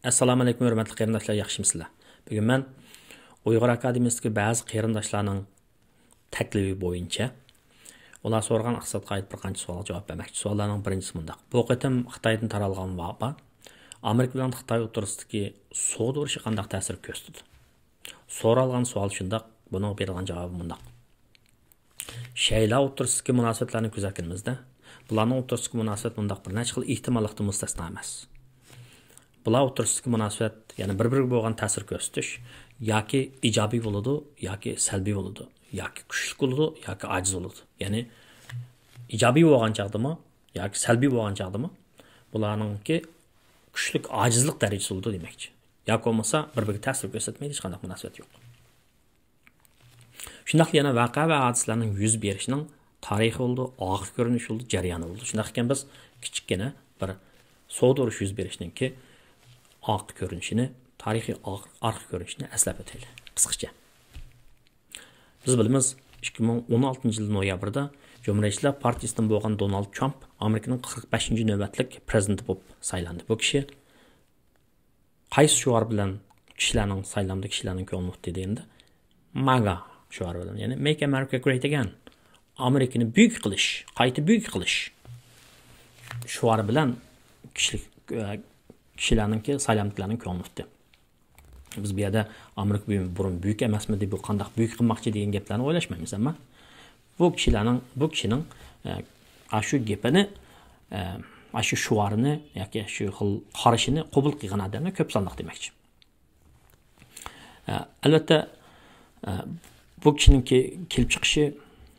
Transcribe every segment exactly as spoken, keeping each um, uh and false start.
ئەسسالامۇ ئەلەيكۇم، ھۆرمەتلىك قېرىنداشلار، ياخشىمۇسىلەر؟ بۈگۈن مەن ئۇيغۇر ئاكادېمىيىسىدىكى بەزى قېرىنداشلارنىڭ تەكلىپى بويىچە ئۇلار سورىغان ئىقتىسادقا ئائىت بىر قانچە سوئالغا جاۋاب بەرمەكچى. سوئاللارنىڭ بىرىنچىسى مۇنداق: بۇ قېتىم خىتايدىن تارالغان ۋابا ئامېرىكا بىلەن خىتاي ئوتتۇرىسىدىكى سودا ئۇرۇشىغا قانداق تەسىر كۆرسىتىدۇ؟ سورالغان سوئال شۇنداق، بۇنىڭغا بېرىدىغان جاۋابىم مۇنداق. شەيلار ئوتتۇرىسىدىكى مۇناسىۋەتلەرنى كۆزەتكىنىمىزدە، بۇلارنىڭ ئوتتۇرىسىدىكى مۇناسىۋەت مۇنداق بىر نەچچە خىل ئېھتىماللىقتىن مۇستەسنا ئەمەس. بۇلار ئوتتۇرىسىدىكى مۇناسىۋەت، يەنى بىر-بىرىگە بولغان تەسىر كۆرسىتىش ياكى ئىجابىي بولىدۇ، ياكى سەلبىي بولىدۇ، ياكى كۈچلۈك بولىدۇ، ياكى ئاجىز بولىدۇ. يەنى ئىجابىي بولغان چاغدىمۇ ياكى سەلبىي بولغان چاغدىمۇ بۇلارنىڭكى كۈچلۈك ئاجىزلىق دەرىجىسى بولىدۇ دېمەكچى. ياكى بولمىسا بىر-بىرىگە تەسىر كۆرسەتمەيدۇ، ھېچقانداق مۇناسىۋەت يوق. شۇنداقلا يەنە ۋەقە ۋە ھادىسىلەرنىڭ يۈز بېرىشىنىڭ تارىخى بولىدۇ، ئارقا كۆرۈنۈشى بولىدۇ، جەريانى بولىدۇ. شۇنداق ئىكەن، بىز كىچىككىنە بىر سودا ئۇرۇشى يۈز بېرىشنىڭكى ئارقا كۆرۈنۈشىنى، تارىخىي ئار-، ئارقا كۆرۈنۈشىنى ئەسلەپ ئۆتەيلى قىسقىچە. بىز بىلىمىز، ئىككى مىڭ ئون ئالتىنچى يىل نويابىردا جۇمھۇرىيەتچىلەر پارتىيىسىدىن بولغان دونالد ترامپ ئامېرىكىنىڭ قىرىق بەشىنچى نۆۋەتلىك پىرېزىدېنتى بولۇپ سايلاندى. بۇ كىشى قايسى شوئار بىلەن كىشىلەرنىڭ سايلامدا كىشىلەرنىڭ كۆڭلىنى ئۇتتى دېگەندە، ماگا شوئارى بىلەن، يەنى Make America Great Again، ئامېرىكىنى بۈيۈك قىلىش، قايتا بۈيۈك قىلىش شوئارى بىلەن كىشىلىك، ئە، كىشىلەرنىڭكى، سايلامدىكىلەرنىڭ كۆڭلىنى ئۇتتى. بىز بۇ يەردە ئامېرىكا بۇ-، بۇرۇن بۈيۈك ئەمەسمىدى، بۇ قانداق بۈيۈك قىلماقچى دېگەن گەپلەرنى ئويلاشمايمىز، ئەمما بۇ كىشىلەرنىڭ، بۇ كىشىنىڭ، ئە، ئاشۇ گېپىنى، ئە، ئاشۇ شوئارىنى ياكى شۇ خىل قارىشىنى قوبۇل قىلغان ئادەملەر كۆپ سانلىق دېمەكچى. ئە، ئەلۋەتتە، ئە، بۇ كىشىنىڭكى كېلىپ چىقىشى،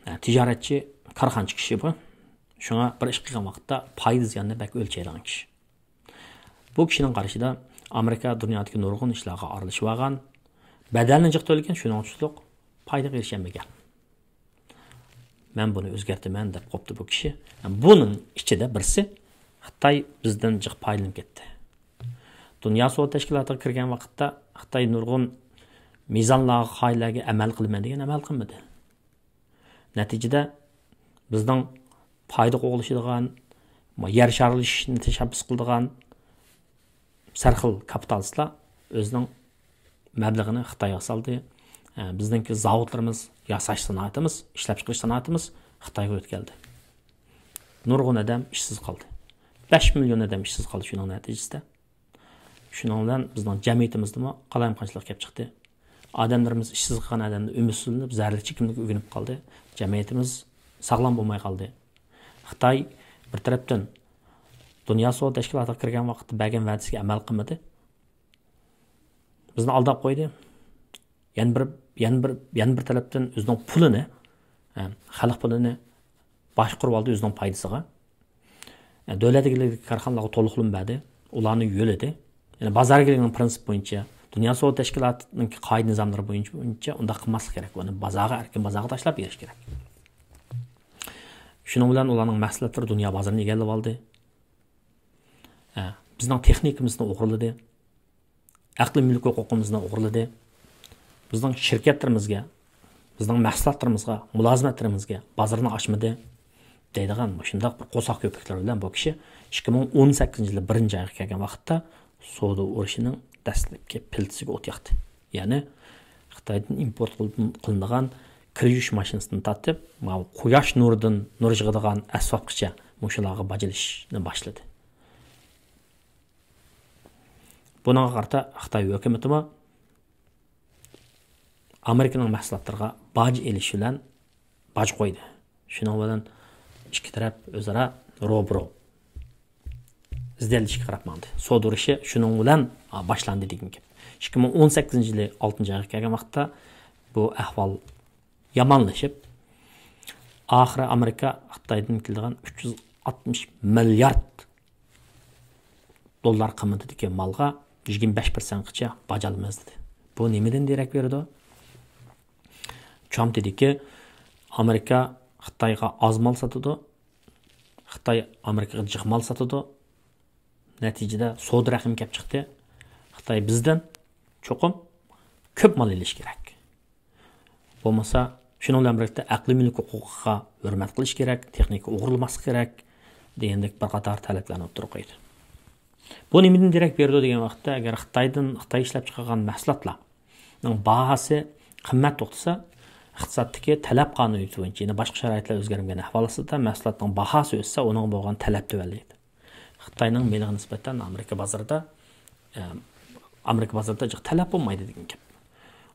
ئە، تىجارەتچى، كارخانىچى كىشى بۇ. شۇڭا بىر ئىش قىلغان ۋاقىتتا پايدا زىياننى بەك ئۆلچەيدىغان كىشى. بۇ كىشىنىڭ قارىشىدا ئامېرىكا دۇنيادىكى نۇرغۇن ئىشلارغا ئارىلىشىۋالغان، بەدەلنى جىق تۆلىگەن، شۇنىڭ ئۈچۈن پايدىغا ئېرىشەلمىگەن. مەن بۇنى ئۆزگەرتىمەن دەپ قوپتى بۇ كىشى. بۇنىڭ ئىچىدە بىرسى خىتاي بىزدىن جىق پايدىلىنىپ كەتتى. دۇنيا سودا تەشكىلاتىغا كىرگەن ۋاقىتتا خىتاي نۇرغۇن مىزانلارغا، قائىدىلەرگە ئەمەل قىلىمەن دېگەن ئەمەل قىلمىدى. نەتىجىدە بىزنىڭ پايدا قوغلىشىدىغان، يەر شارلىشىشنى تەشەببۇس قىلىدىغان سەرخىل كاپىتالىستلار ئۆزىنىڭ مەبلىغىنى خىتايغا سالدى. ئە، بىزنىڭكى زاۋۇتلىرىمىز، ياساش سانائىتىمىز، ئىشلەپچىقىرىش سانائىتىمىز خىتايغا ئۆتكەلدى. نۇرغۇن ئادەم ئىشسىز قالدى. بەش مىليون ئادەم ئىشسىز قالدى شۇنىڭ نەتىجىسىدە. شۇنىڭ بىلەن بىزنىڭ جەمئىيىتىمىزدىمۇ قالايمىقانچىلىق كېلىپ چىقتى. ئادەملىرىمىز ئىشسىز قالغان ئادەمدە ئۈمىدسىزلىنىپ، زەھەرلىك چېكىملىككە ئۆگىنىپ قالدى. جەمئىيىتىمىز ساغلام بولماي قالدى. خىتاي بىر تەرەپتىن دۇنيا سودا تەشكىلاتىغا كىرگەن ۋاقىتتا بەرگەن ۋەدىسىگە ئەمەل قىلمىدى. بىزنى ئالداپ قويدى. يەنە بىر، يەنە بىر، يەنە بىر تەرەپتىن ئۆزىنىڭ پۇلىنى، ھە، خەلق پۇلىنى باشقۇرۇۋالدى ئۆزىنىڭ پايدىسىغا. دۆلەت ئىگىلىكىدىكى كارخانىلارغا تولۇقلىما بەردى، ئۇلارنى يۆلىدى. يەنى بازار ئىگىلىكىنىڭ پىرىنسىپى بويىچە، دۇنيا سودا تەشكىلاتىنىڭ قائىدە نىزاملىرى بويىچە، بويىچە ئۇنداق قىلماسلىق كېرەك. ئۇنى بازارغا، ئەركىن بازارغا تاشلاپ بېرىش كېرەك. شۇنىڭ بىلەن ئۇلارنىڭ مەھسۇلاتلىرى دۇنيا بازىرىنى ئىگىلىۋالدى. ھە، بىزنىڭ تېخنىكىمىزنى ئوغرىلىدى. ئەقلىي مۈلۈك ھوقۇقىمىزنى ئوغرىلىدى. بىزنىڭ شىركەتلىرىمىزگە، بىزنىڭ مەھسۇلاتلىرىمىزغا، مۇلازىمەتلىرىمىزگە بازىرىنى ئاچمىدى دەيدىغان مۇشۇنداق بىر قورساق كۆپۈكلىرى بىلەن بۇ كىشى ئىككى مىڭ ئون سەككىزىنچى يىلى بىرىنچى ئايغا كەلگەن ۋاقىتتا سودا ئۇرۇشىنىڭ دەسلەپكى پىلتىسىگە ئوت ياقتى. يەنى خىتايدىن ئىمپورت قىلىنىدىغان كىر يۇيۇش ماشىنىسىدىن تارتىپ، ماۋۇ قۇياش نۇرىدىن نۇر يىغىدىغان ئەسۋابقىچە مۇشۇلارغا باج ئېلىشنى باشلىدى. بۇنىڭغا قارىتا خىتاي ھۆكۈمىتىمۇ ئامېرىكىنىڭ مەھسۇلاتلىرىغا باج ئېلىش بىلەن باج قويدى. شۇنىڭ بىلەن ئىككى تەرەپ ئۆزئارا روبىرو ئىزدىنىشكە قاراپ ماڭدى. سودا ئۇرۇشى شۇنىڭ بىلەن، ئا، باشلاندى دېگەن گەپ. ئىككى مىڭ ئون سەككىزىنچى يىلى ئالتىنچى ئايغا كەلگەن ۋاقىتتا بۇ ئەھۋال يامانلىشىپ، ئاخىرى ئامېرىكا خىتايدىن كېلىدىغان ئۈچ يۈز ئاتمىش مىليارد دوللار قىممىتىدىكى مالغا يىگىرمە بەش پىرسەنتقىچە باج ئالىمىز دېدى. بۇ نېمىدىن دېرەك بېرىدۇ؟ ترامپ دېدىكى، ئامېرىكا خىتايغا ئاز مال ساتىدۇ، خىتاي ئامېرىكىغا جىق مال ساتىدۇ. نەتىجىدە سودا رەقىمى كەپ چىقتى. خىتاي بىزدىن چوقۇم كۆپ مال ئېلىش كېرەك. بولمىسا، شۇنىڭ بىلەن بىرلىكتە ئەقلىي مۈلۈك ھوقۇقىغا ھۆرمەت قىلىش كېرەك، تېخنىكا ئوغرىلىماسلىق كېرەك دېگەندەك بىر قاتار تەلەپلەرنى ئوتتۇرىغا قويدى. بۇ نېمىدىن دېرەك بېرىدۇ دېگەن ۋاقىتتا، ئەگەر خىتايدىن، خىتاي ئىشلەپ چىقارغان مەھسۇلاتلارنىڭ باھاسى قىممەت توختىسا، ئىقتىسادتىكى تەلەپ قانۇنى بويىچە، يەنى باشقا شارائىتلار ئۆزگەرمىگەن ئەھۋال ئاستىدا مەھسۇلاتنىڭ باھاسى ئۆسسە، ئۇنىڭغا بولغان تەلەپ تۆۋەنلەيدۇ. خىتاينىڭ مېلىغا نىسبەتەن ئامېرىكا بازىرىدا، ئە، ئامېرىكا بازىرىدا جىق تەلەپ بولمايدۇ دېگەن گەپ.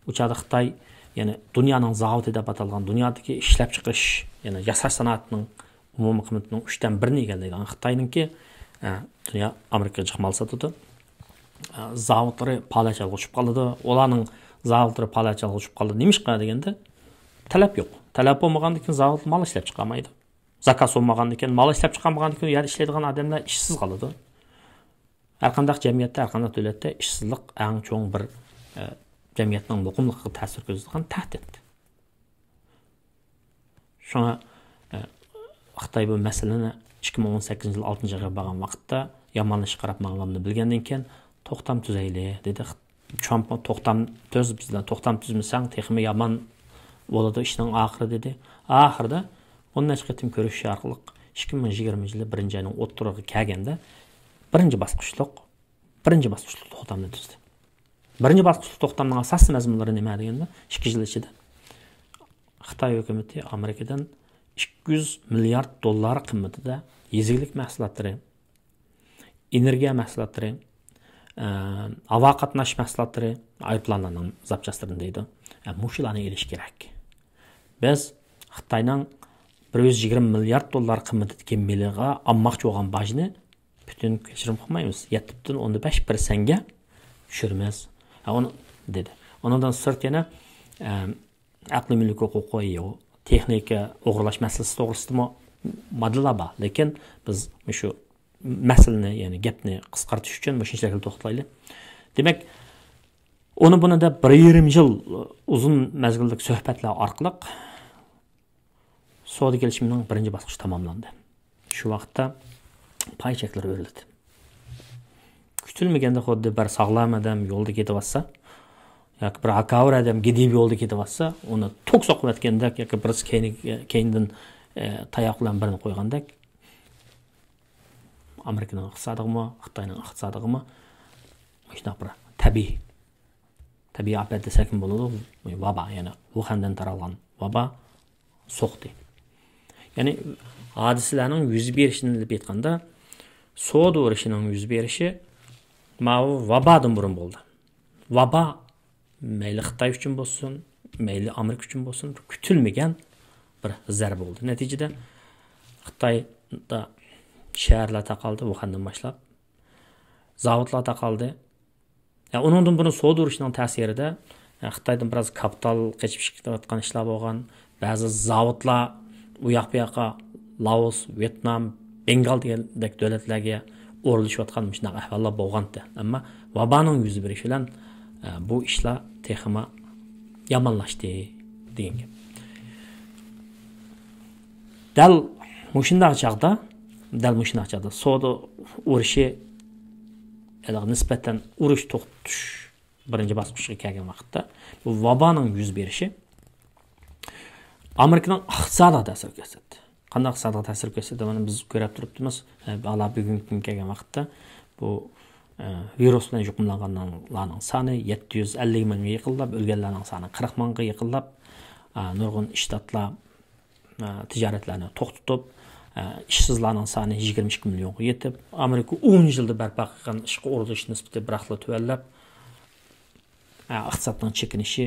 ئۇ چاغدا خىتاي، يەنى دۇنيانىڭ زاۋۇتى دەپ ئاتالغان دۇنيادىكى ئىشلەپچىقىرىش، يەنى ياساش سانائىتىنىڭ ئومۇمىي قىممىتىنىڭ ئۈچتىن بىرىنى ئىگىلەيدىغان خىتاينىڭكى، ئە، دۇنيا ئامېرىكىغا جىق مال ساتىدۇ. ئە، زاۋۇتلىرى پالەچ ھالغا چۈشۈپ قالىدۇ. ئۇلارنىڭ زاۋۇتلىرى پالەچ ھالغا چۈشۈپ قالىدۇ. نېمىشقا دېگەندە، تەلەپ يوق. تەلەپ بولمىغاندىن كېيىن زاۋۇت مال ئىشلەپ چىقارمايدۇ. زاكاز بولمىغاندىن كېيىن، مال ئىشلەپ چىقارمىغاندىن كېيىن، ئۇ يەردە ئىشلەيدىغان ئادەملەر ئىشسىز قالىدۇ. ھەر قانداق جەمئىيەتتە، ھەر قانداق دۆلەتتە ئىشسىزلىق ئەڭ چوڭ بىر، ئە، جەمئىيەتنىڭ مۇقىملىقىغا تەسىر كۆرسىتىدىغان تەھدىت. شۇڭا، ئە، خىتاي بۇ مەسىلىنى ئىككى مىڭ ئون سەككىزىنچى يىل ئالتىنچى ئايغا بارغان ۋاقىتتا يامانلىشىشقا قاراپ ماڭغانلىقىنى بىلگەندىن كېيىن، توختام تۈزەيلى، دېدى. ترامپ، توختام تۈز، بىز بىلەن توختام تۈزمىسەڭ، تېخىمۇ يامان بولىدۇ ئىشنىڭ ئاخىرى، دېدى. ئاخىرىدا ئون نەچچە قېتىم كۆرۈشۈش ئارقىلىق ئىككى مىڭ يىگىرمىنچى يىلى بىرىنچى ئاينىڭ ئوتتۇرىغا كەلگەندە، بىرىنچى باسقۇچلۇق، بىرىنچى باسقۇچلۇق توختامنى تۈزدى. بىرىنچى باسقۇچلۇق توختامنىڭ ئاساسىي مەزمۇنلىرى نېمە دېگەندە، ئىككى يىل ئىچىدە خىتاي ھۆكۈمىتى ئامېرىكىدىن ئىككى يۈز مىليارد دوللار قىممىتىدە يېزا ئىگىلىك مەھسۇلاتلىرى، ئېنېرگىيە مەھسۇلاتلىرى، ئە، ھاۋا قاتناش مەھسۇلاتلىرى، ئايروپىلانلارنىڭ زاپچاسلىرىنى دەيدۇ. ئە، مۇشۇلارنى ئېلىش كېرەك. بىز خىتاينىڭ بىر يۈز يىگىرمە مىليارد دوللار قىممىتىدىكى مېلىغا ئالماقچى بولغان باجنى پۈتۈن كەچۈرۈم قىلمايمىز. يەتتە پۈتۈن ئوندىن بەش پىرسەنتكە چۈشۈرىمىز. ھە، ئۇنى دېدى. ئۇنىڭدىن سىرت يەنە، ئە، ئەقلىي مۈلۈك ھوقۇقى، يو-، تېخنىكا ئوغرىلاش مەسىلىسى توغرىسىدىمۇ ماددىلار بار. لېكىن بىز مۇشۇ مەسىلىنى، يەنى گەپنى قىسقارتىش ئۈچۈن مۇشۇنچە شەكىلدە توختىلايلى. دېمەك، ئۇنى بۇنى دەپ بىر يېرىم يىل ئۇزۇن مەزگىللىك سۆھبەتلەر ئارقىلىق سودا كېلىشىمىنىڭ بىرىنچى باسقۇچى تاماملاندى. شۇ ۋاقىتتا پاي چەكلىرى ئۆرلىدى. كۈتۈلمىگەندە خۇددى بىر ساغلام ئادەم يولدا كېتىۋاتسا، ياكى بىر ھاكاۋۇر ئادەم گىدىپ يولدا كېتىۋاتسا، ئۇنى توك سوقۇۋەتكەندەك ياكى بىرسى كەينى-، كەينىدىن، ئە، تاياق بىلەن بىرنى قويغاندەك، ئامېرىكىنىڭ ئىقتىسادىغىمۇ، خىتاينىڭ ئىقتىسادىغىمۇ مۇشۇنداق بىر تەبىئىي، تەبىئىي ئاپەت دېسەكمۇ بولىدۇ، ۋابا، يەنى ۋۇخەندىن تارالغان ۋابا سوقتى. يەنى ھادىسىلەرنىڭ يۈز بېرىشىنى ئېلىپ ئېيتقاندا، سودا ئۇرۇشىنىڭ يۈز بېرىشى ماۋۇ ۋابادىن بۇرۇن بولدى. ۋابا مەيلى خىتاي ئۈچۈن بولسۇن، مەيلى ئامېرىكا ئۈچۈن بولسۇن، بىر كۈتۈلمىگەن بىر زەربە بولدى. نەتىجىدە خىتايدا شەھەرلەر تاقالدى، ۋۇخەندىن باشلاپ. زاۋۇتلار تاقالدى. يا، ئۇنىڭدىن بۇرۇن سودا ئۇرۇشىنىڭ تەسىرىدە، يا، خىتايدىن بىراز كاپىتال قېچىپ چىقىۋاتقان ئىشلار بولغان. بەزى زاۋۇتلار ئۇ ياق بۇ ياققا، لائوس، ۋيېتنام، بېنگال دېگەندەك دۆلەتلەرگە ئورۇنلىشىۋاتقان مۇشۇنداق ئەھۋاللار بولغانتى. ئەمما ۋابانىڭ يۈز بېرىشى بىلەن، ئە، بۇ ئىشلار تېخىمۇ يامانلاشتى دېگەن گەپ. دەل مۇشۇنداق چاغدا، دەل مۇشۇنداق چاغدا سودا ئۇرۇشى ھېلىقى نىسبەتەن ئۇرۇش توختىتىش بىرىنچى باسقۇچقا كەلگەن ۋاقىتتا، بۇ ۋابانىڭ يۈز بېرىشى ئامېرىكىنىڭ ئىقتىسادىغا تەسىر كۆرسەتتى. قانداق ئىقتىسادقا تەسىر كۆرسىتىدۇ؟ مانا بىز كۆرۈپ تۇرۇپتىمىز. ئە، ھالا بۈگۈنكى كۈنگە كەلگەن ۋاقىتتا بۇ، ئە، ۋىرۇس بىلەن يۇقۇملانغانلارنىڭ سانى يەتتە يۈز ئەللىك مىڭغا يېقىنلاپ، ئۆلگەنلەرنىڭ سانى قىرىق مىڭغا يېقىنلاپ، ئە، نۇرغۇن شتاتلار، ئە، تىجارەتلەرنى توختىتىپ، ئە، ئىشسىزلارنىڭ سانى يىگىرمە ئىككى مىليونغا يېتىپ، ئامېرىكا ئون يىلدا بەرپا قىلغان ئىشقا ئورۇنلىشىش نىسبىتى بىراقلا تۆۋەنلەپ، ئە، ئىقتىسادنىڭ چېكىنىشى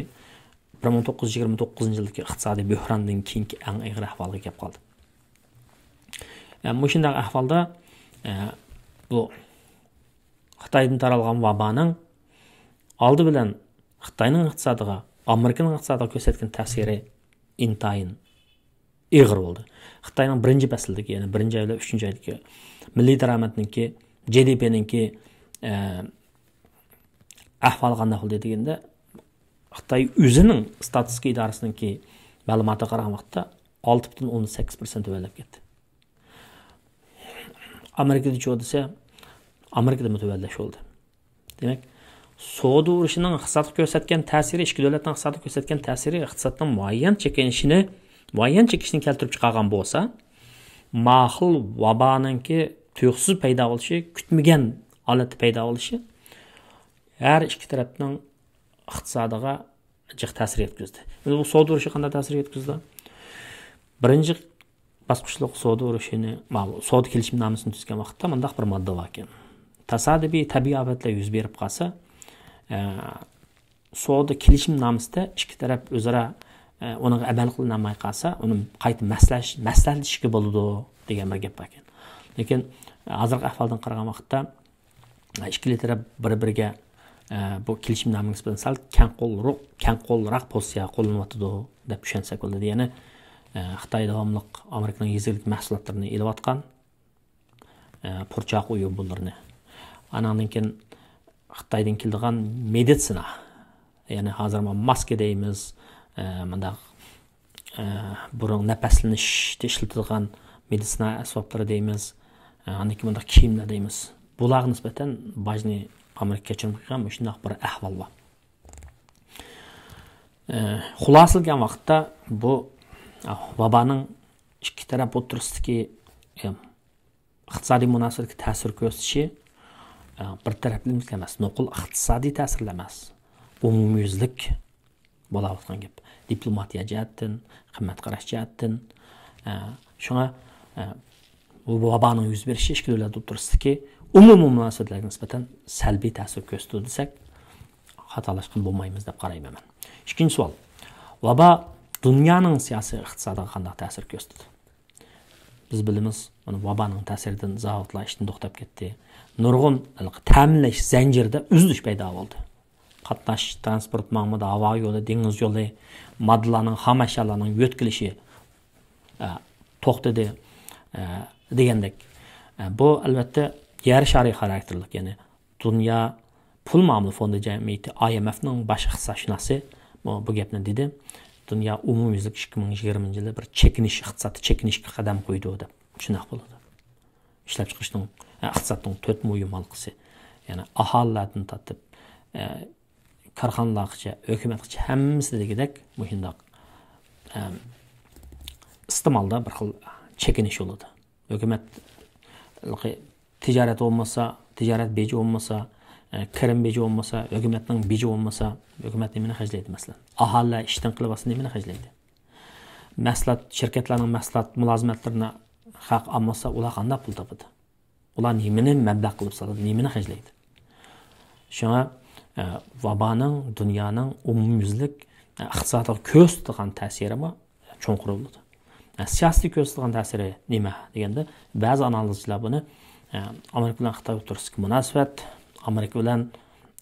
بىر مىڭ توققۇز يۈز يىگىرمە توققۇزىنچى يىلدىكى ئىقتىسادىي بۆھراندىن كېيىنكى ئەڭ ئېغىر ئەھۋالغا كېلىپ قالدى. ئە، مۇشۇنداق ئەھۋالدا، ئە، بۇ خىتايدىن تارالغان ۋابانىڭ ئالدى بىلەن خىتاينىڭ ئىقتىسادىغا، ئامېرىكىنىڭ ئىقتىسادىغا كۆرسەتكەن تەسىرى ئىنتايىن ئېغىر بولدى. خىتاينىڭ بىرىنچى پەسىلدىكى، يەنى بىرىنچى ئاي بىلەن ئۈچىنچى ئايدىكى مىللىي دارامەتنىڭكى، جې دې پىنىڭكى، ئە، ئەھۋالى قانداق بولدى دېگەندە، خىتاي ئۆزىنىڭ ئىستاتىستىكا ئىدارىسىنىڭكى مەلۇماتىغا قارىغان ۋاقىتتا، ئالتە پۈتۈن ئوندىن سەككىز پىرسەنت تۆۋەنلەپ كەتتى. ئامېرىكىدا چۇ دېسە، ئامېرىكىدىمۇ تۆۋەنلەش بولدى. دېمەك، سودا ئۇرۇشىنىڭ ئىقتىسادقا كۆرسەتكەن تەسىرى، ئىككى دۆلەتنىڭ ئىقتىسادىغا كۆرسەتكەن تەسىرى ئىقتىسادنىڭ مۇئەييەن چېكىنىشىنى، مۇئەييەن چېكىنىشنى كەلتۈرۈپ چىقارغان بولسا، ماقۇل ۋابانىڭكى تۇيۇقسىز پەيدا بولۇشى، كۈتمىگەن ھالەتتە پەيدا بولۇشى ھەر ئىككى تەرەپنىڭ ئىقتىسادىغا جىق تەسىر يەتكۈزدى. ئەمدى بۇ سودا ئۇرۇشى قانداق تەسىر يەتكۈزدى؟ بىرىنچى باسقۇچلۇق سودا ئۇرۇشىنى، ماۋۇ سودا كېلىشىمنامىسىنى تۈزگەن ۋاقىتتا مۇنداق بىر ماددا باركەن. تاسادىپىي تەبىئىي ئاپەتلەر يۈز بېرىپ قالسا، ئە، سودا كېلىشىمنامىسىدە ئىككى تەرەپ ئۆزئارا، ئە، ئۇنىڭغا ئەمەل قىلىنالماي قالسا، ئۇنى قايتا مەسلەش-، مەسلىھەتلىشىشكە بولىدۇ دېگەن بىر گەپ باركەن. لېكىن ھازىرقى ئەھۋالدىن قارىغان ۋاقىتتا، ئىككىلا تەرەپ بىر-بىرىگە، ئە، بۇ كېلىشىمنامىغا نىسبەتەن سەل كەڭ قوللۇق، كەڭ قوللۇراق پوزىتسىيە قوللىنىۋاتىدۇ دەپ چۈشەنسەك بولىدۇ. يەنى، ئە، خىتاي داۋاملىق ئامېرىكىنىڭ يېزا ئىگىلىك مەھسۇلاتلىرىنى ئېلىۋاتقان، ئە، پۇرچاق ئويۇنلىرىنى. ئاناندىن كېيىن خىتايدىن كېلىدىغان مېدىتسىنا، يەنى ھازىر ما-، ماسكا دەيمىز، ئە، مۇنداق، ئە، بۇرۇن نەپەسلىنىشتە ئىشلىتىدىغان مېدىتسىنا ئەسۋابلىرى دەيمىز، ئە، ئاندىن كېيىن مۇنداق كىيىملەر دەيمىز. بۇلارغا نىسبەتەن باجنى ئامېرىكا كەچۈرۈم قىلغان مۇشۇنداق بىر ئەھۋال بار. ئە، خۇلاسىلىگەن ۋاقىتتا بۇ، ئە، ۋابانىڭ ئىككى تەرەپ ئوتتۇرىسىدىكى، ئە، ئىقتىسادىي مۇناسىۋەتكە تەسىر كۆرسىتىشى، ئە، بىر تەرەپلىمىلىك ئەمەس، نوقۇل ئىقتىسادىي تەسىرلەر ئەمەس، ئومۇميۈزلۈك بولاۋاتقان گەپ. دىپلوماتىيە جەھەتتىن، قىممەت قاراش جەھەتتىن، ئە، شۇڭا، ئە، بۇ ۋابانىڭ يۈز بېرىشى ئىككى دۆلەت ئوتتۇرىسىدىكى ئومۇمىي مۇناسىۋەتلەرگە نىسبەتەن سەلبىي تەسىر كۆرسىتىدۇ دېسەك، خاتالاشقان بولمايمىز دەپ قارايمەن مەن. ئىككىنچى سوئال، ۋابا دۇنيانىڭ سىياسىي ئىقتىسادىغا قانداق تەسىر كۆرسىتىدۇ؟ بىز بىلىمىز، مانا ۋابانىڭ تەسىرىدىن زاۋۇتلار ئىشتىن توختاپ كەتتى. نۇرغۇن ھېلىقى تەمىنلەش زەنجىرىدە ئۈزۈلۈش پەيدا بولدى. قاتناش، ترانسپورت ماڭمىدى، ھاۋا يولى، دېڭىز يولى، ماددىلارنىڭ، خام ئەشيالارنىڭ يۆتكىلىشى، ئە، توختىدى، ئە، دېگەندەك. ئە، بۇ، ئەلۋەتتە، يەر شارى خاراكتېرلىك، يەنى دۇنيا پۇل مۇئامىلە فوندى جەمئىيىتى، ئاي ئېم ئېفنىڭ باش ئىقتىسادشۇناسى بۇ، بۇ گەپنى دېدى. دۇنيا ئومۇميۈزلۈك ئىككى مىڭ يىگىرمىنچى يىلى بىر چېكىنىش، ئىقتىسادتا چېكىنىشكە قەدەم قويىدۇ دەپ. شۇنداق بولىدۇ. ئىشلەپچىقىرىشنىڭ، ئە، ئىقتىسادنىڭ تۆت مۇھىم ھالقىسى، يەنى ئاھالىلەردىن تارتىپ، ئە، كارخانىلارغىچە، ھۆكۈمەتكىچە ھەممىسىدە دېگۈدەك مۇشۇنداق، ئە، ئىستېمالدا بىر خىل چېكىنىش بولىدۇ. ھۆكۈمەت تىجارەت بولمىسا، تىجارەت بېجى بولمىسا، ئە، كىرىم بېجى بولمىسا، ھۆكۈمەتنىڭ بېجى بولمىسا، ھۆكۈمەت نېمىنى خەجلەيدۇ مەسىلەن؟ ئاھالىلەر ئىشتىن قېلىۋاتسا نېمىنى خەجلەيدۇ؟ مەھسۇلات، شىركەتلەرنىڭ مەھسۇلات مۇلازىمەتلىرىنى خەق ئالمىسا، ئۇلار قانداق پۇل تاپىدۇ؟ ئۇلار نېمىنى مەبلەغ قىلىپ سالىدۇ، نېمىنى خەجلەيدۇ؟ شۇڭا، ئە، ۋابانىڭ دۇنيانىڭ ئومۇميۈزلۈك، ئە، ئىقتىسادىغا كۆرسىتىدىغان تەسىرىمۇ چوڭقۇر بولىدۇ. ئە، سىياسىي كۆرسىتىدىغان تەسىرى نېمە دېگەندە، بەزى ئانالىزچىلار بۇنى، ئە، ئامېرىكا بىلەن خىتاي ئوتتۇرىسىدىكى مۇناسىۋەت، ئامېرىكا بىلەن،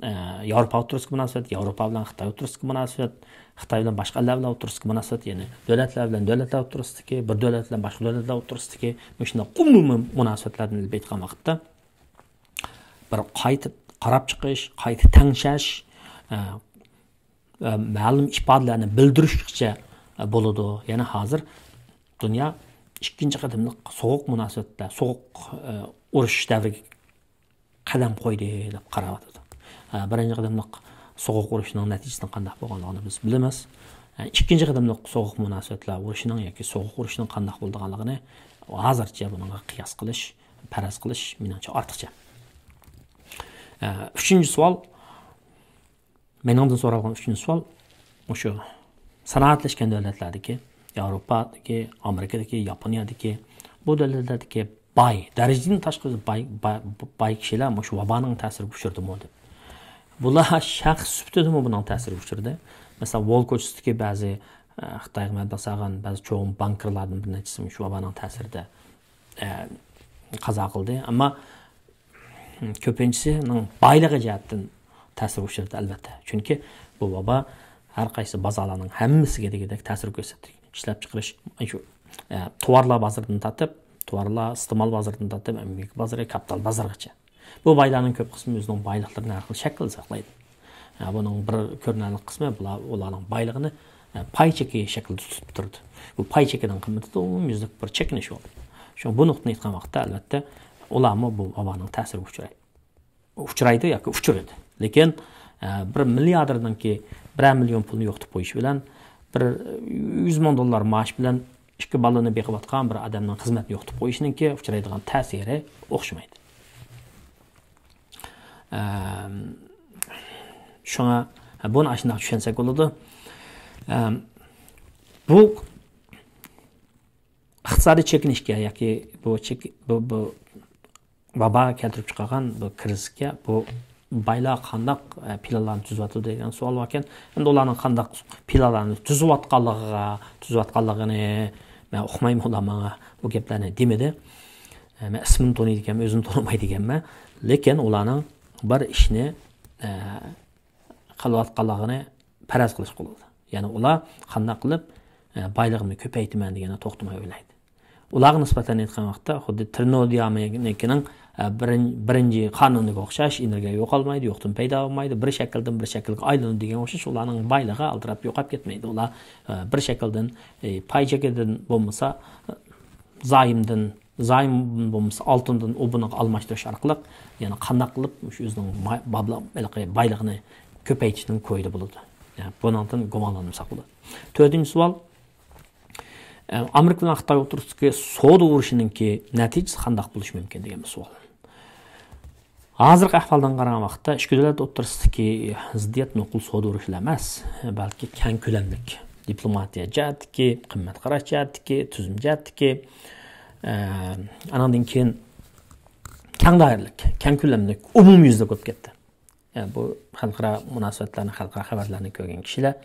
ئە، ياۋروپا ئوتتۇرىسىدىكى مۇناسىۋەت، ياۋروپا بىلەن خىتاي ئوتتۇرىسىدىكى مۇناسىۋەت، خىتاي بىلەن باشقا ئەللەر بىلەن ئوتتۇرىسىدىكى مۇناسىۋەت، يەنى دۆلەتلەر بىلەن دۆلەتلەر ئوتتۇرىسىدىكى، بىر دۆلەت بىلەن باشقا دۆلەتلەر ئوتتۇرىسىدىكى مۇشۇنداق ئومۇمىي مۇناسىۋەتلەردىن ئېلىپ ئېيتقان ۋاقىتتا، بىر قايتا قاراپ چىقىش، قايتا تەڭشەش، ئە، ئە، مەلۇم ئىپادىلەرنى بىلدۈرۈشكىچە، ئە، بولىدۇ. يەنى ھازىر دۇنيا ئىككىنچى قېتىملىق سوغۇق مۇناسىۋەتلەر، سوغۇق، ئە، ئۇرۇش دەۋرىگە قەدەم قويدى دەپ قاراۋاتىدۇ. ئە، بىرىنچى قېتىملىق سوغۇق ئۇرۇشنىڭ نەتىجىسىنىڭ قانداق بولغانلىقىنى بىز بىلىمىز. ئە، ئىككىنچى قېتىملىق سوغۇق مۇناسىۋەتلەر ئۇرۇشىنىڭ ياكى سوغۇق ئۇرۇشنىڭ قانداق بولىدىغانلىقىنى ھازىرچە بۇنىڭغا قىياس قىلىش، پەرەز قىلىش مېنىڭچە ئارتۇقچە. ئە، ئۈچىنچى سوئال، مېنىڭدىن سورالغان ئۈچىنچى سوئال، مۇشۇ سانائەتلەشكەن دۆلەتلەردىكى، ياۋروپادىكى، ئامېرىكىدىكى، ياپونىيەدىكى، بۇ دۆلەتلەردىكى باي، دەرىجىدىن تاشقىرى باي، باي، باي كىشىلەر مۇشۇ ۋابانىڭ تەسىرىگە ئۇچرىدىمۇ دەپ. بۇلار شەخس سۈپىتىدىمۇ بۇنىڭ تەسىرىگە ئۇچرىدى. مەسىلەن، ۋول كوچىسىدىكى بەزى، ئە، خىتايغا مەبلەغ سالغان بەزى چوڭ بانكىرلاردىن بىر نەچچىسى مۇشۇ ۋابانىڭ تەسىرىدە، ئە، قازا قىلدى. ئەمما كۆپىنچىسىنىڭ بايلىقى جەھەتتىن تەسىرگە ئۇچرىدى، ئەلۋەتتە. چۈنكى بۇ ۋابا ھەر قايسى بازارلارنىڭ ھەممىسىگە دېگۈدەك تەسىر كۆرسەتتى. ئىشلەپچىقىرىش، شۇ، ئە، تاۋارلار بازىرىدىن تارتىپ، تاۋارلار، ئىستېمال بازىرىدىن تارتىپ، ئەمگەك بازىرى، كاپىتال بازىرىغىچە. بۇ بايلارنىڭ كۆپ قىسمى ئۆزىنىڭ بايلىقلىرىنى ھەر خىل شەكىلدە ساقلايدۇ. ھە، بۇنىڭ بىر كۆرۈنەرلىك قىسمى بۇلار، ئۇلارنىڭ بايلىقىنى، ھە، پاي چېكى شەكلىدە تۇتۇپ تۇرىدۇ. بۇ پاي چېكىنىڭ قىممىتىدە ئومۇميۈزلۈك بىر چېكىنىش بولىدۇ. شۇڭا بۇ نۇقتىدىن ئېيتقان ۋاقىتتا، ئەلۋەتتە، ئۇلارمۇ بۇ ۋابانىڭ تەسىرىگە ئۇچرايدۇ. ئۇچرايدۇ ياكى ئۇچرىدى. لېكىن، ئە، بىر مىلياردېرنىڭكى بىرەر مىليون پۇلنى يوقىتىپ قويۇشى بىلەن، بىر يۈز مىڭ دوللار مائاش بىلەن ئىككى بالىنى بېقىۋاتقان بىر ئادەمنىڭ خىزمەتنى يوقىتىپ قويۇشىنىڭكى ئۇچرايدىغان تەسىرى ئوخشىمايدۇ. ئەم، شۇڭا بۇنى ئاشۇنداق چۈشەنسەك بولىدۇ. ئەم، بۇ ئىقتىسادىي چېكىنىشكە ياكى بۇ چېك-، بۇ، بۇ ۋابا كەلتۈرۈپ چىقارغان بۇ كىرىزىسكە بۇ بايلار قانداق، ئە، پىلانلارنى تۈزۈۋاتىدۇ دېگەن سوئال باركەن. ئەمدى ئۇلارنىڭ قانداق پىلانلارنى تۈزۈۋاتقانلىقىغا، تۈزۈۋاتقانلىقىنى مەن ئۇقمايمەن، ئۇلار ماڭا بۇ گەپلەرنى دېمىدى. ئە، مەن ئىسمىنى تونۇيدىكەنمەن، ئۆزىنى تونۇمايدىكەنمەن. لېكىن ئۇلارنىڭ بىر ئىشنى، ئە، قىلىۋاتقانلىقىنى پەرەز قىلىشقا بولىدۇ. يەنى ئۇلار قانداق قىلىپ، ئە، بايلىقىمنى كۆپەيتىمەن دېگەندە توختىماي ئويلايدۇ. ئۇلارغا نىسبەتەن ئېيتقان ۋاقىتتا خۇددى تېرمودىنامىكىنىڭ، ئە، بىرىن-، بىرىنچى قانۇنىغا ئوخشاش، ئېنېرگىيە يوقالمايدۇ، يوقتىن پەيدا بولمايدۇ، بىر شەكىلدىن بىر شەكىلگە ئايلىنىدۇ دېگەن ئوخشاش، ئۇلارنىڭ بايلىقى ئالدىراپ يوقاپ كەتمەيدۇ. ئۇلار، ئە، بىر شەكىلدىن، ئە، پاي چېكىدىن بولمىسا، زايومدىن، زايوم بولمىسا ئالتۇندىن ئوبۇنغا ئالماشتۇرۇش ئارقىلىق، يەنى قانداق قىلىپ مۇشۇ ئۆزىنىڭ باي-، مابلىغ-، ھېلىقى بايلىقىنى كۆپەيتىشنىڭ كويىدا بولىدۇ. يەنى بۇنىڭدىن گۇمانلانمىساق بولىدۇ. تۆتىنچى سوئال، ئە، ئامېرىكا بىلەن خىتاي ئوتتۇرىسىدىكى سودا ئۇرۇشىنىڭكى نەتىجىسى قانداق بولۇشى مۇمكىن دېگەن بىر سوئال. ھازىرقى ئەھۋالدىن قارىغان ۋاقىتتا ئىككى دۆلەت ئوتتۇرىسىدىكى زىددىيەت نوقۇل سودا ئۇرۇشىلا ئەمەس، بەلكى كەڭ كۆلەملىك دىپلوماتىيە جەھەتتىكى، قىممەت قاراش جەھەتتىكى، تۈزۈم جەھەتتىكى، ئە، ئانىڭدىن كېيىن كەڭ دائىرىلىك، كەڭ كۆلەملىك، ئومۇميۈزلۈك بولۇپ كەتتى. ئە، بۇ خەلقئارا مۇناسىۋەتلەرنى، خەلقئارا خەۋەرلەرنى كۆرگەن كىشىلەر،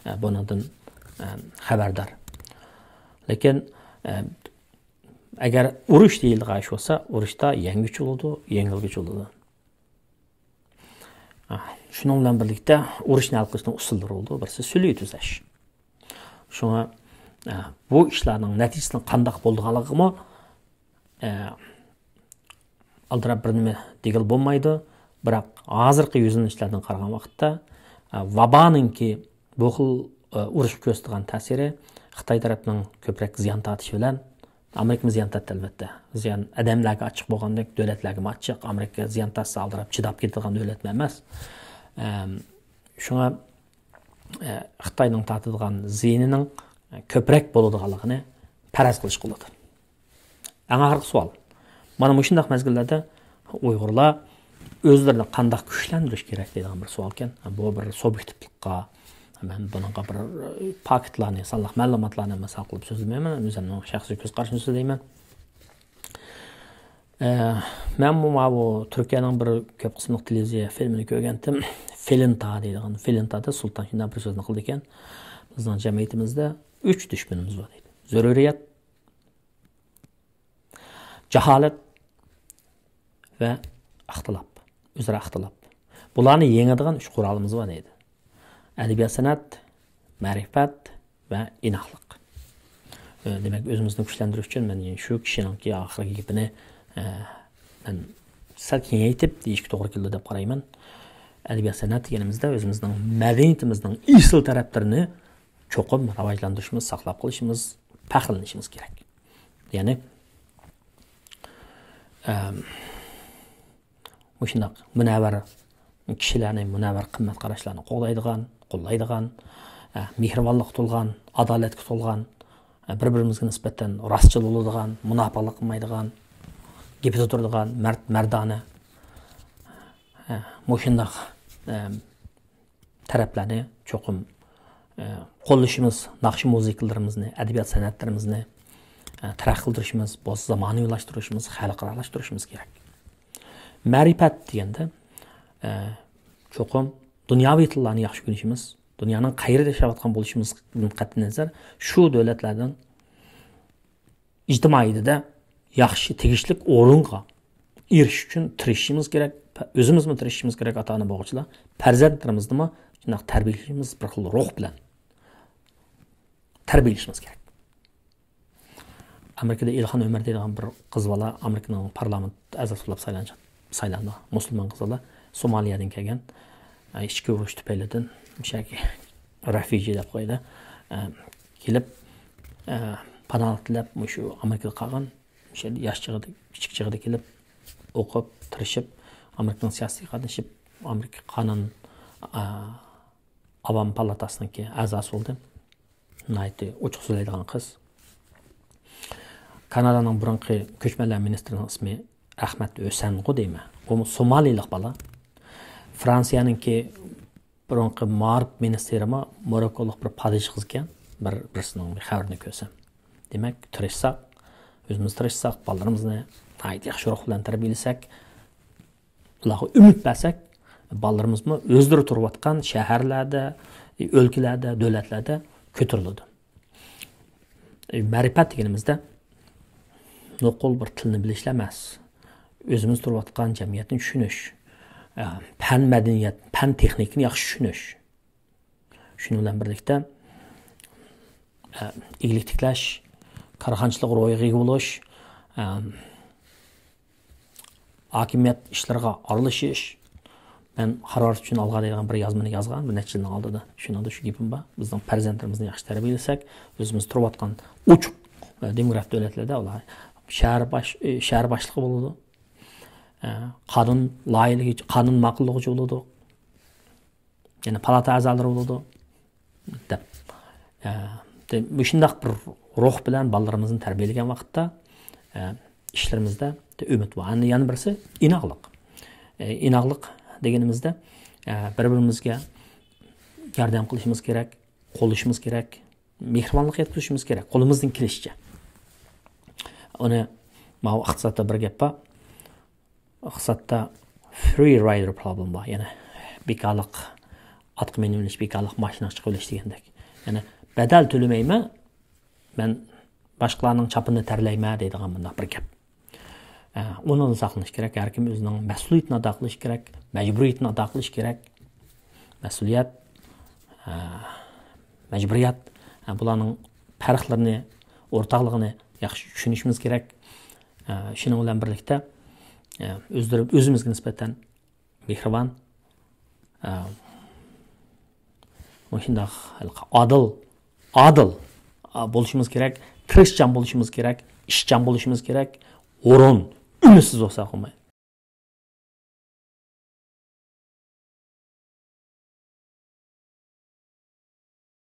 ئە، بۇنىڭدىن، ئە، خەۋەردار. لېكىن، ئە، ئەگەر ئۇرۇش دېيىلىدىغان ئىش بولسا، ئۇرۇشتا يەڭگۈچى بولىدۇ، يېڭىلگۈچى بولىدۇ. ئا، شۇنىڭ بىلەن بىرلىكتە ئۇرۇشنى ھەل قىلىشنىڭ ئۇسۇللىرى بولىدۇ. بىرسى سۈلھى تۈزەش. شۇڭا، ئا، بۇ ئىشلارنىڭ نەتىجىسىنىڭ قانداق بولىدىغانلىقىمۇ، ئا، ئالدىراپ بىر نېمە دېگىلى بولمايدۇ. بىراق ھازىرقى يۈزلىنىشلەردىن قارىغان ۋاقىتتا، ئا، ۋابانىڭكى بۇ خىل، ئا، ئۇرۇشقا كۆرسىتىدىغان تەسىرى خىتاي تەرەپنىڭ كۆپرەك زىيان تارتىشى بىلەن، ئامېرىكىمۇ زىيان تارتتى، ئەلۋەتتە. زىيان ئادەملەرگە ئاچچىق بولغاندەك، دۆلەتلەرگىمۇ ئاچچىق. ئامېرىكا زىيان تارتسا ئالدىراپ چىداپ كېتىدىغان دۆلەتمۇ ئەمەس. ئەم، شۇڭا، ئە، خىتاينىڭ تارتىدىغان زىيىنىنىڭ كۆپرەك بولىدىغانلىقىنى پەرەز قىلىشقا بولىدۇ. ئەڭ ئاخىرقى سوئال. مانا مۇشۇنداق مەزگىللەردە ئۇيغۇرلار ئۆزلىرىنى قانداق كۈچلەندۈرۈش كېرەك دەيدىغان بىر سوئالكەن. بۇ بىر سۇبيېكتىپلىققا، مەن بۇنىڭغا بىر پاكىتلارنى، سانلىق مەلۇماتلارنى مىسال قىلىپ سۆزلىمەيمەن، ئۆزۈمنىڭ شەخسىي كۆز قارىشىمنى سۆزلەيمەن. ئە، مەنمۇ ماۋۇ تۈركىيەنىڭ بىر كۆپ قىسىملىق تېلېۋىزىيە فىلىمىنى كۆرگەنتىم. فىلىنتا دەيدىغان. فىلىنتادا سۇلتان شۇنداق بىر سۆزنى قىلىدىكەن. بىزنىڭ جەمئىيىتىمىزدە ئۈچ دۈشمىنىمىز بار دەيدۇ. زۆرۈرىيەت، جاھالەت ۋە ئىختىلاپ، ئۆزئارا ئىختىلاپ. بۇلارنى يېڭىدىغان ئۈچ قورالىمىز بار دەيدۇ. ئەدەبىيات، سەنئەت، مەرىپەت ۋە ئىناقلىق. ئە، دېمەك، ئۆزىمىزنى كۈچلەندۈرۈش ئۈچۈن مەن شۇ كىشىنىڭكى ئاخىرقى گېپىنى، ئە، مەن سەل كېڭەيتىپ دېيىشكە توغرا كېلىدۇ دەپ قارايمەن. ئەدەبىيات، سەنئەت دېگىنىمىزدە ئۆزىمىزنىڭ مەدەنىيىتىمىزنىڭ ئېسىل تەرەپلىرىنى چوقۇم راۋاجلاندۇرۇشىمىز، ساقلاپ قېلىشىمىز، پەخىرلىنىشىمىز كېرەك. يەنى، ئەم، مۇشۇنداق مۇنەۋۋەر كىشىلەرنى، مۇنەۋۋەر قىممەت قاراشلارنى قوغدايدىغان، قوللايدىغان، ئە، مېھرىبانلىققا تولغان، ئادالەتكە تولغان، ئە، بىر-بىرىمىزگە نىسبەتەن راستچىل بولىدىغان، مۇناپىقلىق قىلمايدىغان، گېپىدە تۇرىدىغان، مەرد-، مەردانە، ئە، مۇشۇنداق، ئە، تەرەپلەرنى چوقۇم، ئە، قوللىشىمىز، ناخشا مۇزىكىلىرىمىزنى، ئەدەبىيات سەنئەتلىرىمىزنى، ئە، تەرەققىي قىلدۇرۇشىمىز، بولسا زامانىۋىلاشتۇرۇشىمىز، خەلقئارالاشتۇرۇشىمىز كېرەك. مەرىپەت دېگەندە، ئە، چوقۇم دۇنياۋى تىللارنى ياخشى ئۆگىنىشىمىز، دۇنيانىڭ قەيەردە ياشاۋاتقان بولۇشىمىزدىن قەتئىينەزەر، شۇ دۆلەتلەردىن ئىجتىمائىيىتىدە ياخشى، تېگىشلىك ئورۇنغا ئېرىشىش ئۈچۈن تىرىشىشىمىز كېرەك. ئۆزىمىزمۇ تىرىشىشىمىز كېرەك، ئاتا-ئانا بولغۇچىلار. پەرزەنتلىرىمىزنىمۇ شۇنداق تەربىيەلىشىمىز، بىر خىل روھ بىلەن تەربىيەلىشىمىز كېرەك. ئامېرىكىدا ئىلھان ئۆمەر دەيدىغان بىر قىز بالا ئامېرىكىنىڭ پارلامېنت ئەزاسى بولۇپ سايلانچاق-، سايلاندى. مۇسۇلمان قىز بالا، سومالىيەدىن كەلگەن. ئىچكى ئۇرۇش تۈپەيلىدىن، مۇشۇ يەرگە رەفۇجى دەپ قويىدۇ. ئە، كېلىپ، ئە، پاناھلىق تىلەپ، مۇشۇ ئامېرىكىدا قالغان. مۇشۇ يەردە ياش چېغىدا، كىچىك چېغىدا كېلىپ، ئوقۇپ، تىرىشىپ، ئامېرىكىنىڭ سىياسىتىگە قاتنىشىپ، ئامېرىكا قانۇن، ئە، ئاۋام پالاتاسىنىڭكى ئەزاسى بولدى. ناھايىتى ئوچۇق سۆزلەيدىغان قىز. كانادانىڭ بۇرۇنقى كۆچمەنلەر مىنىستىرىنىڭ ئىسمى ئەخمەت ھۆسەنغۇ دەيمەن. ئۇمۇ سومالىلىق بالا. فرانسىيەنىڭكى بۇرۇنقى مائارىپ مىنىستىرىمۇ موروككولۇق بىر پادىشاھ قىز ئىكەن، بىر، بىرسىنىڭ بىر خەۋىرىنى كۆرسەم. دېمەك، تىرىشساق، ئۆزىمىز تىرىشساق، بالىلىرىمىزنى ناھايىتى ياخشى روھ بىلەن تەربىيەلىسەك، ئۇلارغا ئۈمىد بەرسەك، بالىلىرىمىزمۇ ئۆزلىرى تۇرۇۋاتقان شەھەرلەردە، ئۆلكىلەردە، دۆلەتلەردە كۆتۈرۈلىدۇ. مەرىپەت دېگىنىمىزدە نوقۇل بىر تىلنى بىلىشلا ئەمەس، ئۆزىمىز تۇرۇۋاتقان جەمئىيەتنى چۈشىنىش، پەن مەدەنىيەت، پەن تېخنىكىنى ياخشى چۈشىنىش. شۇنىڭ بىلەن بىرلىكتە، ئىگىلىك تىكلەش، كارخانىچىلىق روھىغا ئىگە بولۇش، ھاكىمىيەت ئىشلىرىغا ئارىلىشىش. مەن خارۋارد ئۈچۈن ئالغا دەيدىغان بىر يازمىنى يازغان، بىر نەچچە يىلنىڭ ئالدىدا. شۇنىڭدا شۇ گېپىم بار. بىزنىڭ پەرزەنتلىرىمىزنى ياخشى تەربىيەلىسەك، ئۆزىمىز تۇرۇۋاتقان ئوچۇق، ئە، دېموكرات دۆلەتلەردە ئۇلار شەھەر باش-، ئە، شەھەر باشلىقى بولىدۇ. ئە، قانۇن لايىھىلىگۈچى، قانۇن ماقۇللىغۇچى بولىدۇ. يەنە پالاتا ئەزالىرى بولىدۇ. دەپ، ئە، دە-، مۇشۇنداق بىر روھ بىلەن بالىلىرىمىزنى تەربىيەلىگەن ۋاقىتتا، ئە، ئىشلىرىمىزدا ئۈمىد بار. ئەمدى يەنە بىرسى ئىناقلىق. ئە، ئىناقلىق دېگىنىمىزدە، ئە، بىر-بىرىمىزگە ياردەم قىلىشىمىز كېرەك، قوللىشىمىز كېرەك، مېھرىبانلىق يەتكۈزۈشىمىز كېرەك، قولىمىزدىن كېلىشىچە. ئۇنى، ماۋۇ ئىقتىسادتا بىر گەپ بار. ئىقتىسادتا free rider problem بار. يەنى بىكارلىق ئاتقا مىنىۋېلىش، بىكارلىق ماشىنىغا چىقىۋېلىش دېگەندەك. يەنى بەدەل تۆلىمەيمەن، مەن باشقىلارنىڭ چاپىنىنى تەرلەيمەن دەيدىغان بۇنداق بىر گەپ. ئە، ئۇنىڭدىن ساقلىنىش كېرەك. ھەر كىم ئۆزىنىڭ مەسئۇلىيىتىنى ئادا قىلىشى كېرەك، مەجبۇرىيىتىنى ئادا قىلىشى كېرەك. مەسئۇلىيەت، ئە، مەجبۇرىيەت، ئە، بۇلارنىڭ پەرقلىرىنى، ئورتاقلىقىنى ياخشى چۈشىنىشىمىز كېرەك. ئە، شۇنىڭ بىلەن بىرلىكتە، ئە، ئۆزلىرى، ئۆزىمىزگە نىسبەتەن مېھرىبان، ئە، مۇشۇنداق ئادىل، ئادىل، ئە، بولۇشىمىز كېرەك، تىرىشچان بولۇشىمىز كېرەك، ئىشچان بولۇشىمىز كېرەك، ھۇرۇن، ئۈمىدسىز بولساق بولمايدۇ.